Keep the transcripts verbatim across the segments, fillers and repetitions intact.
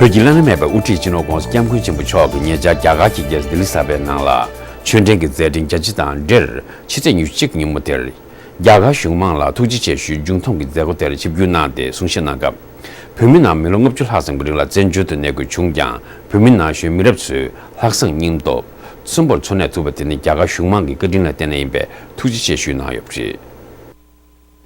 བོད་ཀྱི་བླ་ན་མེད་པའི་དབུ་ཁྲིད་སྤྱི་ནོར་༸གོང་ས་༸སྐྱབས་མགོན་ཆེན་པོ་མཆོག་གིས་ཉེ་ཆར་རྒྱ་གར་གྱི་རྒྱལ་ས་ལྡི་ལི་གསར་པའི་ནང་ལ་ཆོས་འབྲེལ་གྱི་མཛད་འཕྲིན་རྒྱ་ཆེ་དང་འབྲེལ། ཕྱི་ཚེས་ཉི་ཤུ་གཅིག་ཉིན་མོ་དེར། རྒྱ་གར་གཞུང་མང་ལ་ཐུགས་རྗེ་ཆེ་ཞུའི་མཇུག་འཐོམས་ཀྱི་མཛད་སྒོ་དེར་ཆིབས་བསྒྱུར་གནང་སྟེ་གསུང་བཤད་གནང་སྐབས། བོད་མི་རྣམས་མི་ལོ་ལྔ་བཅུ་ལྷག་ཙམ་གྱི་རིང་ལ་བཙན་བྱོལ་དུ་གནས་དགོས་བྱུང་ཀྱང་། བོད་མི་ནང་གཞོན་མི་རབས་ཚོས་ལྷག་བསམ་སྙིང་སྟོབས། གསོན་པོར་འཚོ་གནས་ཐུབ་པ་དེ་ནི་རྒྱ་གར་གཞུང་མང་གི་བཀའ་དྲིན་ལ་བརྟེན་ནས་ཡིན་པས་ཐུགས་རྗེ་ཆེ་ཞུས་གནང་ཡོད་པ་རེད།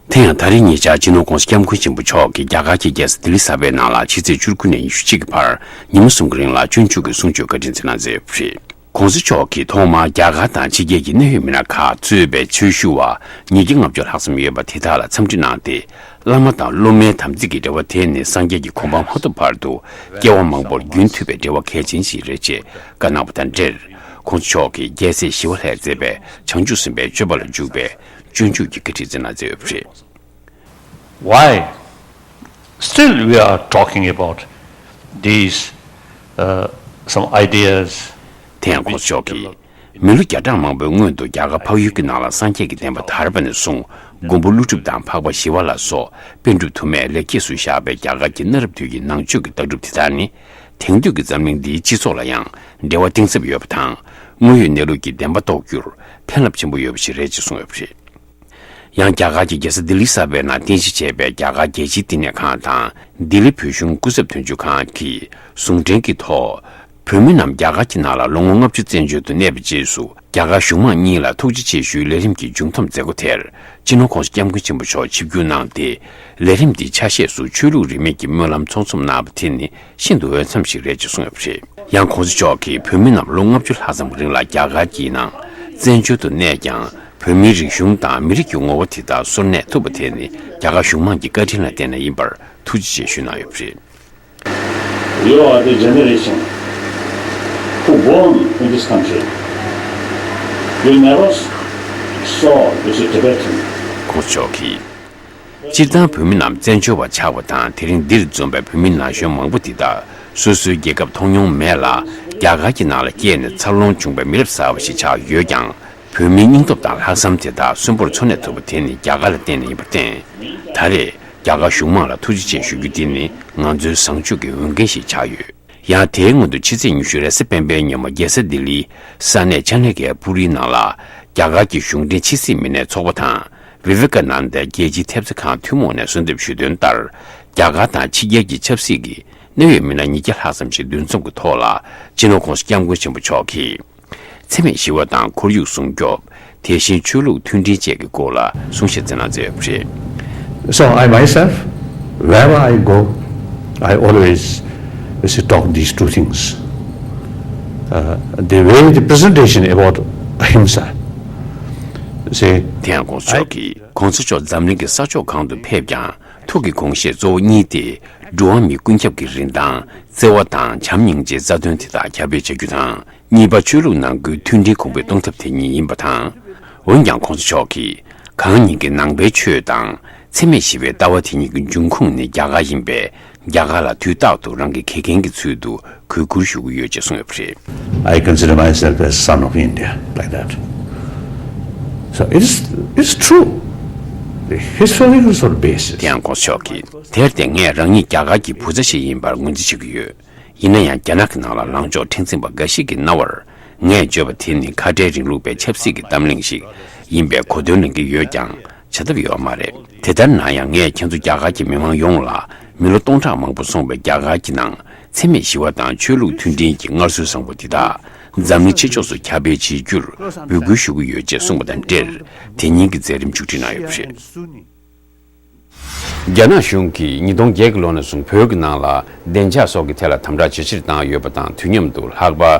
དེ་ཡང་ད་རེས་ཉེ་ཆར་སྤྱི་ནོར་༸གོང་ས་༸སྐྱབས་མགོན་ཆེན་པོ་མཆོག་གིས་རྒྱ་གར་གྱི་རྒྱལ་ས་ལྡི་ལི་གསར་པའི་ནང་ལ་ཕྱི་ཚེས་བཅུ་དགུ་ནས་ཉི་ཤུ་གཅིག་གི་བར་ཉིན་མོ་གསུམ་གྱི་རིང་ལ་སྤྱོད་འཇུག་གི་གསུང་ཆོས་བཀའ་དྲིན་སྩལ་གནང་མཛད་ཡོད་པ་རེད། ༸གོང་ས་མཆོག་གིས་ཐོག་མར་རྒྱ་གར་དང་ཕྱི་རྒྱལ་གྱི་གནད་ཡོད་མི་སྣ་ཁག་གཙོས་པའི་ཆོས་ཞུ་བ་ཉིས་བརྒྱ་ལྔ་བཅུ་ལྷག་ཙམ་ཡོད་པ་དེ་དག་ལ་འཚམས་འདྲི་གནང་སྟེ། བླ་མ་དང་སློབ་མའི་དམ་ཚིག་གི་འབྲེལ་བ་དེ་ནི་སངས་རྒྱས་ཀྱི་གོ་འཕང་མ་ཐོབ་བར་དུ་སྐྱེ་བ་མང་པོར་རྒྱུན་མཐུད་པའི་འབྲེལ་བ་གལ་ཆེན་ཞིག་རེད་ཅེས་བཀའ་གནང་བ་དང་འབྲེལ། ༸གོང་ས་མཆོག་གིས་རྒྱལ་སྲས་ཞི་བ་ལྷས་མཛད་པའི་བྱང་ཆུབ་སེམས་དཔའི་སྤྱོད་པ་ལ་འཇུག་པའི་སྤྱོད་འཇུག་གི་བཀའ་ཁྲིད་སྩལ་གནང་མཛད་ཡོད་པ་རེད། Why still we are talking about these, uh, some ideas? དེ་ཡང་༸གོང་ས་མཆོག་གིས། མི་ལོ་བརྒྱ་ཕྲག་མང་པོའི་སྔོན་དུ་རྒྱ་གར་འཕགས་ཡུལ་གྱི་ནང་ལ་སངས་རྒྱས་ཀྱི་བསྟན་པ་དར་བ་ནས་བཟུང་མགོན་པོ་ཀླུ་སྒྲུབ་དང་འཕགས་པ་ཞི་བ་ལྷ་སོགས་པཎ་གྲུབ་དུ་མས་ལེགས་སྐྱེས་སུ་བཞག་པའི་རྒྱ་གར་གྱི་གནའ་རབས་དུས་ཀྱི་ནང་ཆོས་ཀྱི་ལྟ་གྲུབ་དེ་དག་ནི། དེང་དུས་ཀྱི་འཛམ་གླིང་འདིའི་སྤྱི་ཚོགས་ལ་ཡང་འབྲེལ་བ་གཏིང་ཟབ་ཡོད་པ་དང་། དངོས་ཡོད་གནས་ལུགས་ཀྱི་བདེན་པ་རྟོགས་རྒྱུར་ཕན་རླབས་ཆེན་པོ་ཡོད་པ་ཞིག་རེད་ཅེས་གསུངས་ཡོད་པ་རེད། ཡང་རྒྱ་གར་གྱི་རྒྱལ་ས་ལྡི་ལི་གསར་པའི་ནང་རྟེན་གཞི་བྱས་པའི་རྒྱ་གར་རྒྱལ་སྤྱིའི་བསྟི་གནས་ཁང་དང་ལྡི་ལི་བོད་གཞུང་སྐུ་ཚབ་དོན་གཅོད་ཁང་གིས་ཟུང་འབྲེལ་གྱི་ཐོག་བོད་མི་རྣམས་རྒྱ་གར་གྱི་ནང་ལ་ལོ་ངོ་ལྔ་བཅུ་བཙན་བྱོལ་དུ་གནས་པའི་རྗེས་སུ་རྒྱ་གར་གཞུང་མང་གཉིས་ལ་ཐུགས་རྗེ་ཆེ་ཞུའི་ལས་རིམ་གྱི་མཇུག་འཐོམས་མཛད་སྒོ་དེར་སྤྱི་ནོར་༸གོང་ས་༸སྐྱབས་མགོན་ཆེན་པོ་མཆོག་ཆིབས་བསྒྱུར་གནང་སྟེ། ལས་རིམ་འདིའི་ཆ་ཤས་སུ་ཆོས་ལུགས་རིས་མེད་ཀྱི་སྨོན་ལམ་ཚོགས་འཛོམས་གནང་བ་དེ་ནི་ཤིན་ཏུ་འོས་འཚམ་ཞིག་རེད་ཅེས་གསུངས་ཡོད་པ་རེད། ཡང་༸གོང་ས་མཆོག་གིས་བོད་མི་རྣམས་ལོ་ལྔ་བཅུ་ལྷག་ཙམ་གྱི་རིང་ལ་རྒྱ་གར་གྱི་ནང་བཙན་བྱོལ་དུ་གནས་ཀྱང་། བོད་མིའི་རིག་གཞུང་དང་མི་རིགས་ཀྱི་ངོ་བོ་དེ་དག་གསོ་གནས་ཐུབ་པ་དེ་ནི་རྒྱ་གར་གཞུང་མང་གི་བཀའ་དྲིན་ལ་བརྟེན་ནས་ཡིན་པར་ཐུགས་རྗེ་ཆེ་ཞུས་གནང་ཡོད་པ་རེད། You are the generation who born in this country. You never saw, you see, Tibetan. ༸གོང་ས་མཆོག་གིས། སྤྱིར་བཏང་བོད་མི་རྣམས་བཙན་བྱོལ་བ་ཆགས་པ་དང་། དེ་རིང་འདིར་འཛོམས་པའི་བོད་མི་ན་གཞོན་མང་པོ་འདི་དག་སོ་སོའི་རྒྱལ་ཁབ་མཐོང་མྱོང་མེད་ལ། རྒྱ་གར་གྱི་ནང་ལ་སྐྱེས་ནས་འཚར་ལོངས་བྱུང་བའི་མི་རབས་གསར་བ་ཞིག་ཆགས་ཡོད་ཀྱང་། བོད་མིའི་སྙིང་སྟོབས་དང་ལྷག་བསམ་དེ་དག་གསོན་པོར་འཚོ་གནས་ཐུབ་པ་དེ་ནི་རྒྱ་གར་ལ་བརྟེན་ནས་ཡིན་པར་བརྟེན། ད་རེས་རྒྱ་གར་གཞུང་མང་ལ་ཐུགས་རྗེ་ཆེ་ཞུ་རྒྱུ་འདི་ནི་ང་ཚོའི་བཟང་སྤྱོད་ཀྱི་འོས་འགན་ཞིག་ཆགས་ཡོད། ཡང་དེའི་སྔོན་དུ་ཕྱི་ཚེས་ཉི་ཤུ་རེས་གཟའ་སྤེན་པའི་ཉིན་མོ་རྒྱལ་ས་ལྡི་ལིའི་ས་གནས་ཆ་ནེ་ཀའི་པུ་རིའི་ནང་ལ་རྒྱ་གར་གྱི་གཞུང་འབྲེལ་ཕྱི་སྲིད་མི་སྣའི་ཚོགས་པ་དང་། བི་ཝེ་ཀ་ནན་དའི་རྒྱལ་སྤྱིའི་ཐེབས་རྩ་ཁང་ཐུན་མོང་ནས་གསོལ་འདེབས་ཞུས་དོན་ལྟར། རྒྱ་གར་དང་ཕྱི་རྒྱལ་གྱི་ཆབ་སྲིད་ཀྱི་གནད་ཡོད་མི་སྣ་ཉིས་བརྒྱ་ལྷག་ཙམ་ཞིག་འདུ་འཛོམས་ཀྱི་ཐོག་ལ་སྤྱི་ནོར་༸གོང་ས་༸སྐྱབས་མགོན་ཆེན་པོ་མཆོག་གིས། འཚེ་མེད་ཞི་བ་དང་ཁོར་ཡུག་སྲུང་སྐྱོབ། དེ་བཞིན་ཆོས་ལུགས་མཐུན་སྒྲིལ་བཅས་ཀྱི་སྐོར་ལ་གསུང་བཤད་སྩལ་གནང་མཛད་ཡོད་པ་རེད། So I myself, wherever I go, I always, you see, talk these two things. Uh, the way the presentation about ahimsa, see, དེ་ཡང་༸གོང་ས་མཆོག་གིས་༸གོང་ས་མཆོག་འཛམ་གླིང་གི་ས་ཕྱོགས་གང་དུ་ཕེབས་ཀྱང་ཐུགས་ཀྱི་དགོངས་བཞེད་གཙོ་བོ་གཉིས་ཏེ། འགྲོ་བ་མིའི་ཀུན་ཁྱབ་ཀྱི་རིན་ཐང་། བརྩེ་བ་དང་བྱམས་སྙིང་རྗེའི་རྩ་དོན་དེ་དག་ཁྱབ་སྤེལ་བྱ་རྒྱུ་དང་། གཉིས་པ། ཆོས་ལུགས་ནང་ཁུལ་མཐུན་སྒྲིལ་གོང་འཕེལ་གཏོང་ཐབས་དེ་ཉིད་ཡིན་པ་དང་། འོན་ཀྱང་༸གོང་ས་མཆོག་གིས། གང་ཉིད་ཀྱི་ནང་པའི་ཆོས་དང་། འཚེ་མེད་ཞི་བའི་ལྟ་བ་དེ་ཉིད་ཀྱི་འབྱུང་ཁུངས་ནི་རྒྱ་གར་ཡིན་པས། རྒྱ་གར་ལ་དུས་རྟག་ཏུ་རང་གི་གེགས་རྐྱེན་གྱི་ཚུལ་དུ་གུས་བཀུར་ཞུ་གི་ཡོད་ཅེས་གསུངས་ཡོད་པ་རེད། I consider myself as son of India, like that. So it is, it's true. The historical sort of basis. དེ་ཡང་༸གོང་ས་མཆོག་གིས། དེར་བརྟེན་ངས་རང་ཉིད་རྒྱ་གར་གྱི་བུ་ཚ་ཞིག་ཡིན་པར་ངོས་འཛིན་བྱེད་ཀྱི་ཡོད། ཡིན་ན་ཡང་རྒྱ་ནག་གི་ནང་ལ་ལངས་ཕྱོགས་མཁྲེགས་འཛིན་པ་འགའ་ཞིག་གིས་སྣང་བར། ངས་བརྗོད་པ་དེ་ནི་ཁ་བྲལ་རིང་ལུགས་པའི་ཆབ་སྲིད་ཀྱི་གཏམ་གླེང་ཞིག་ཡིན་པའི་གོ་དོན་ལེན་གྱི་ཡོད་ཀྱང་། བྱ་ཐབས་ཡོད་མ་རེད། དེ་ལྟར་ན་ཡང་ངས་ཁྱེད་ཚོ་རྒྱ་གར་གྱི་མི་མང་ཡོངས་ལ། མི་ལོ་སྟོང་ཕྲག་མང་པོ་སོང་བའི་རྒྱ་གར་གྱི་ནང་འཚེ་མེད་ཞི་བ་དང་ཆོས་ལུགས་མཐུན་སྒྲིལ་གྱི་སྔར་སྲོལ་བཟང་པོ་འདི་དག་འཛམ་གླིང་ཕྱི་ཕྱོགས་སུ་ཁྱབ་སྤེལ་བྱེད་རྒྱུར་འབོད་སྐུལ་ཞུ་གི་ཡོད་ཅེས་གསུངས་པ་དང་འབྲེལ། དེ་ཉིན་གྱི་མཛད་རིམ་མཇུག་སྒྲིལ་གནང་ཡོད་པ་རེད། རྒྱ་ནག་གཞུང་གིས་ཉིས་སྟོང་བརྒྱད་ཀྱི་ལོ་ནས་བཟུང་བོད་ཀྱི་ནང་ལ་བདེ་འཇགས་སོགས་ཀྱི་ཐད་ལ་དམ་དྲག་ཇེ་ཆེར་བཏང་ཡོད་པ་དང་། དུས་མཉམ་དུ་ལྷག་པར་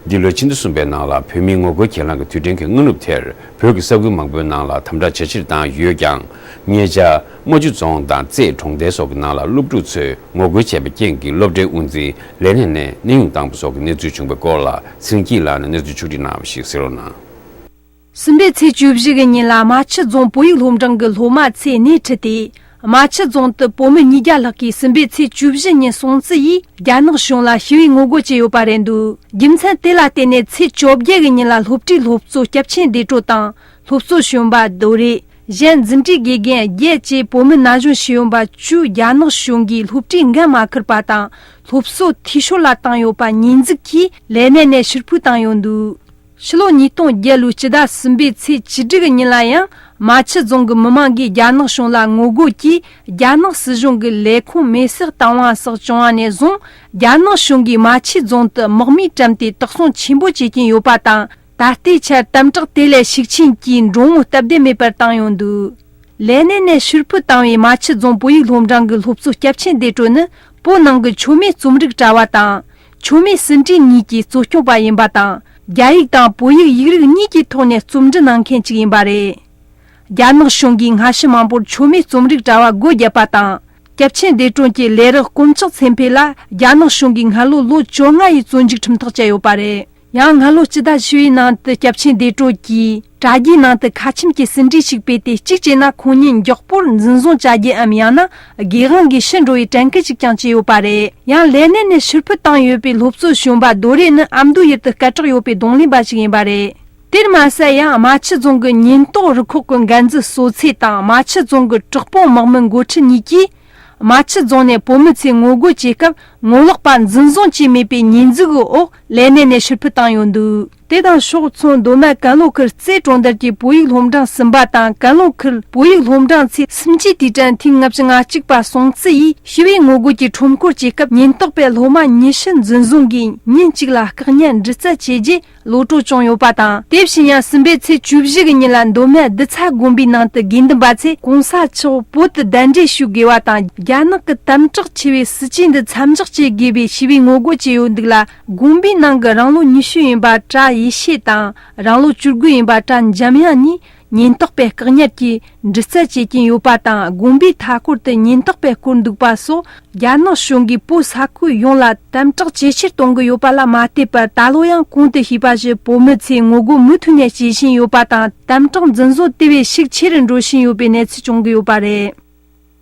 འདི་ལོའི་ཕྱི་ཟླ་གསུམ་པའི་ནང་ལ་བོད་མིའི་ངོ་རྒོལ་གྱེན་ལངས་ཀྱི་དུས་དྲན་གྱི་སྔ་ནུབ་དེར་བོད་ཀྱི་ས་ཁུལ་མང་པོའི་ནང་ལ་དམ་དྲག་ཇེ་ཆེར་བཏང་ཡོད་ཀྱང་། ཉེ་ཆར་རྨ་ཆུ་རྫོང་དང་རྩེ་གྲོང་རྡལ་སོགས་ཀྱི་ནང་ལ་སློབ་ཕྲུག་ཚོས་ངོ་རྒོལ་བྱས་པའི་རྐྱེན་གྱིས་སློབ་གྲྭའི་དབུ་འཛིན་ལས་གནས་ནས་གནས་དབྱུང་བཏང་པ་སོགས་ཀྱི་གནས་ཚུལ་བྱུང་བའི་སྐོར་ལ་ཚེ་རིང་སྐྱིད་ལགས་ནས་གནས་ཚུལ་ཕྱོགས་སྒྲིག་གནང་བ་ཞིག་གསན་རོགས་གནང་། གསུམ་པའི་ཚེས་བཅུ་བཞི་གི་ཉིན་ལ་རྨ་ཆུ་རྫོང་བོད་ཡིག་སློབ་འབྲིང་གི་སློབ་མ་ཚོས་སྣེ་ཁྲིད་དེ། རྨ་ཆུ་རྫོང་དུ་བོད་མི་ཉིས་བརྒྱ་ལྷག་གིས་གསུམ་པའི་ཚེས་བཅུ་བཞི་ཉིན་སྲུང་བརྩི་ཡིས་རྒྱ་ནག་གཞུང་ལ་ཞི་བའི་ངོ་རྒོལ་བྱས་ཡོད་པ་རེད་འདུག་རྒྱུ་མཚན་དེ་ལ་བརྟེན་ནས་ཚེས་བཅོ་བརྒྱད་ཀྱི་ཉིན་ལ་སློབ་གྲྭའི་སློབ་གཙོ་སྐྱབས་ཆེན་བདེ་གྲོལ་དང་སློབ་གཙོ་གཞོན་པ་རྡོ་རེ། གཞན་འཛིན་གྲྭའི་དགེ་རྒན་བརྒྱད་བཅས་བོད་མི་ན་གཞོན་ཞིག་ཡོང་པ་བཅུ་རྒྱ་ནག་གཞུང་གིས་སློབ་གྲྭའི་འགན་མ་འཁུར་པ་དང་སློབ་གསོ་འཐུས་ཤོར་ལ་བཏང་ཡོད་པ་ཉེས་འཛུགས་ཀྱིས་ལས་གནས་ནས་ཕྱིར་འཕུད་བཏང་ཡོད་འདུག་ཕྱི་ལོ་ཉིས་སྟོང་བརྒྱད་ལོའི་སྤྱི་ཟླ་གསུམ་པའི་ཚེས་བཅུ་དྲུག་གི་ཉིན་ལ་ཡང་མ་ཆུ་རྫོང་གི་མི་མང་གིས་རྒྱ་ནག་གཞུང་ལ་ངོ་རྒོལ་གྱིས་རྒྱ་ནག་སྲིད་གཞུང་གི་ལས་ཁུངས་མེ་སྲེག་བཏང་བ་སོགས་བྱུང་བ་ནས་བཟུང་རྒྱ་ནག་གཞུང་གིས་མ་ཆུ་རྫོང་དུ་དམག་མིས་བཀྲམ་སྟེ་དོགས་ཟོན་ཆེན་པོ་བྱེད་ཀྱིན་ཡོད་པ་དང་། ད་ལྟའི་ཆར་དམ་དྲག་དེ་ལས་ཤུགས་ཆེན་གྱིས་འགྲོ་འོང་སྟབས་བདེ་མེད་པར་བཏང་ཡོད་འདུག་ལས་གནས་ནས་ཕྱིར་འཕུད་བཏང་བའི་མ་ཆུ་རྫོང་བོད་ཡིག་སློབ་འབྲིང་གི་སློབ་གཙོ་སྐྱབས་ཆེན་བདེ་སྤྲོ་ནི་བོད་ནང་གི་མཆོད་མེ་རྩོམ་རིག་དྲ་བ་དང་། མཆོད་མེ་ཟིན་བྲིས་གཉིས་ཀྱི་གཙོ་སྐྱོང་པ་ཡིན་པ་དང་། རྒྱ་ཡིག་དང་བོད་ཡིག་ཡིག་རིགས་གཉིས་ཀྱི་ཐོག་ནས་རྩོམ་འབྲི་གནང་མཁན་ཅིག་ཡིན་པ་རེད། རྒྱ་ནག་གཞུང་གིས་སྔ་ཕྱི་མང་པོར་མཆོད་མེ་རྩོམ་རིག་དྲ་བ་སྒོ་བརྒྱབ་པ་དང་། སྐྱབས་ཆེན་བདེ་སྤྲོ་གྱི་ལས་རག་དཀོན་མཆོག་ཚེ་འཕེལ་ལ་རྒྱ་ནག་གཞུང་གིས་སྔ་ལོ་ལོ་བཅོ་ལྔ་ཡི་བཙོན་འཇུག་ཁྲིམས་ཐག་བཅད་ཡོད་པ་རེད། ཡང་སྔ་ལོ་སྤྱི་ཟླ་བཞི་པའི་ནང་དུ་སྐྱབས་ཆེན་བདེ་སྤྲོ་གིས་དྲ་རྒྱའི་ནང་དུ་ཁ་ཆེམས་ཀྱི་ཟིན་བྲིས་ཤིག་སྤེལ་ཏེ། གཅིག་བྱས་ན་ཁོང་ཉིད་མགྱོགས་པོར་འཛིན་བཟུང་བྱ་རྒྱུའམ་ཡང་ན་སྒེར་དབང་གིས་ཕྱིར་འགྲོ་བའི་དྲན་སྐུལ་ཞིག་ཀྱང་བྱས་ཡོད་པ་རེད། ཡང་ལས་གནས་ནས་ཕྱིར་འཕུད་བཏང་ཡོད་པའི་སློབ་གཙོ་གཞོན་པ་རྡོ་རེ་ནི་ཨ་མདོ་ཡུལ་དུ་སྐད་གྲགས་ཡོད་པའི་རྡུང་ལེན་པ་ཞིག་ཡིན་པ་རེད། དེར་མ་ཟད་ཡང་རྨ་ཆུ་རྫོང་གི་ཉེན་རྟོག་རུ་ཁག་གི་འགན་འཛིན་བསོད་ཚེ་དང་རྨ་ཆུ་རྫོང་གི་དྲག་དཔུང་དམག་མི་འགོ་ཁྲིད་གཉིས་ཀྱིས། རྨ་ཆུ་རྫོང་ནས་བོད་མི་ཚོས་ངོ་རྒོལ་བྱེད་སྐབས་ངོ་ལོག་པ་འཛིན་བཟུང་བྱས་མེད་པའི་ཉེས་འཛུགས་ཀྱི་འོག་ལས་གནས་ནས་ཕྱིར་འཕུད་བཏང་ཡོད་འདུག་དེ་དང་ཕྱོགས་མཚུངས་མདོ་སྨད་ཀན་ལྷོ་ཁུལ་རྩེ་གྲོང་རྡལ་གྱི་བོད་ཡིག་སློབ་འབྲིང་གསུམ་པ་དང་ཀན་ལྷོ་ཁུལ་བོད་ཡིག་སློབ་འབྲིང་ཚོའི་སུམ་བརྒྱའི་དུས་དྲན་ཐེངས་ལྔ་བཅུ་ང་གཅིག་པ་སྲུང་བརྩི་ཡིས་ཞི་བའི་ངོ་རྒོལ་གྱི་ཁྲོམ་སྐོར་བྱེད་སྐབས་ཉེན་རྟོག་པས་སློབ་མ་ཉི་ཤུ་འཛིན་བཟུང་གིས་ཉིན་གཅིག་ལ་བཀག་ཉར་འདྲི་རྩད་བྱས་རྗེས། གློད་གྲོལ་བྱུང་ཡོད་པ་དང་། དེ་བཞིན་ཡང་སྲིད་པའི་ཚེས་བཅུ་བཞི་གི་ཉིན་ལ་མདོ་སྨད་རྡི་ཚ་དགོན་པའི་ནང་དུ་དགེ་འདུན་པ་ཚོས་གོང་ས་མཆོག་བོད་དུ་གདན་འདྲེན་ཞུ་དགོས་པ་དང་། རྒྱ་ནག་གི་དམ་དྲག་ཆེ་བའི་སྲིད་ཇུས་འདི་མཚམས་འཇོག་བྱེད་དགོས་པའི་ཞི་བའི་ངོ་རྒོལ་བྱས་ཡོད་འདུག་ལ། དགོན་པའི་ནང་གི་རང་ལོ་ཉི་ཤུ་ཡིན་པ་གྲྭ་ཡེ་ཤེས་དང་རང་ལོ་བཅུ་དགུ་ཡིན་པ་གྲྭ་འཇམ་དབྱངས་གཉིས་ཉེན་རྟོག་པས་བཀག་ཉར་གྱིས་འདྲི་རྩད་བྱེད་ཀྱིན་ཡོད་པ་དང་། དགོན་པའི་མཐའ་འཁོར་དུ་ཉེན་རྟོག་པས་བསྐོར་འདུག་པ་སོགས། རྒྱ་ནག་གཞུང་གིས་བོད་ས་ཁུལ་ཡོངས་ལ་དམ་དྲག་ཇེ་ཆེར་གཏོང་གི་ཡོད་པ་ལ་མ་བལྟས་པར། ད་ལོ་ཡང་གོང་དུ་ཞུས་པ་བཞིན་བོད་མི་ཚོས་ངོ་རྒོལ་མུ་མཐུད་ནས་བྱེད་བཞིན་ཡོད་པ་དང་། དམ་དྲག་འཛིན་བཟུང་དེ་བས་ཤུགས་ཆེ་རུ་འགྲོ་བཞིན་ཡོད་པའི་གནས་ཚུལ་བྱུང་གི་ཡོད་པ་རེད།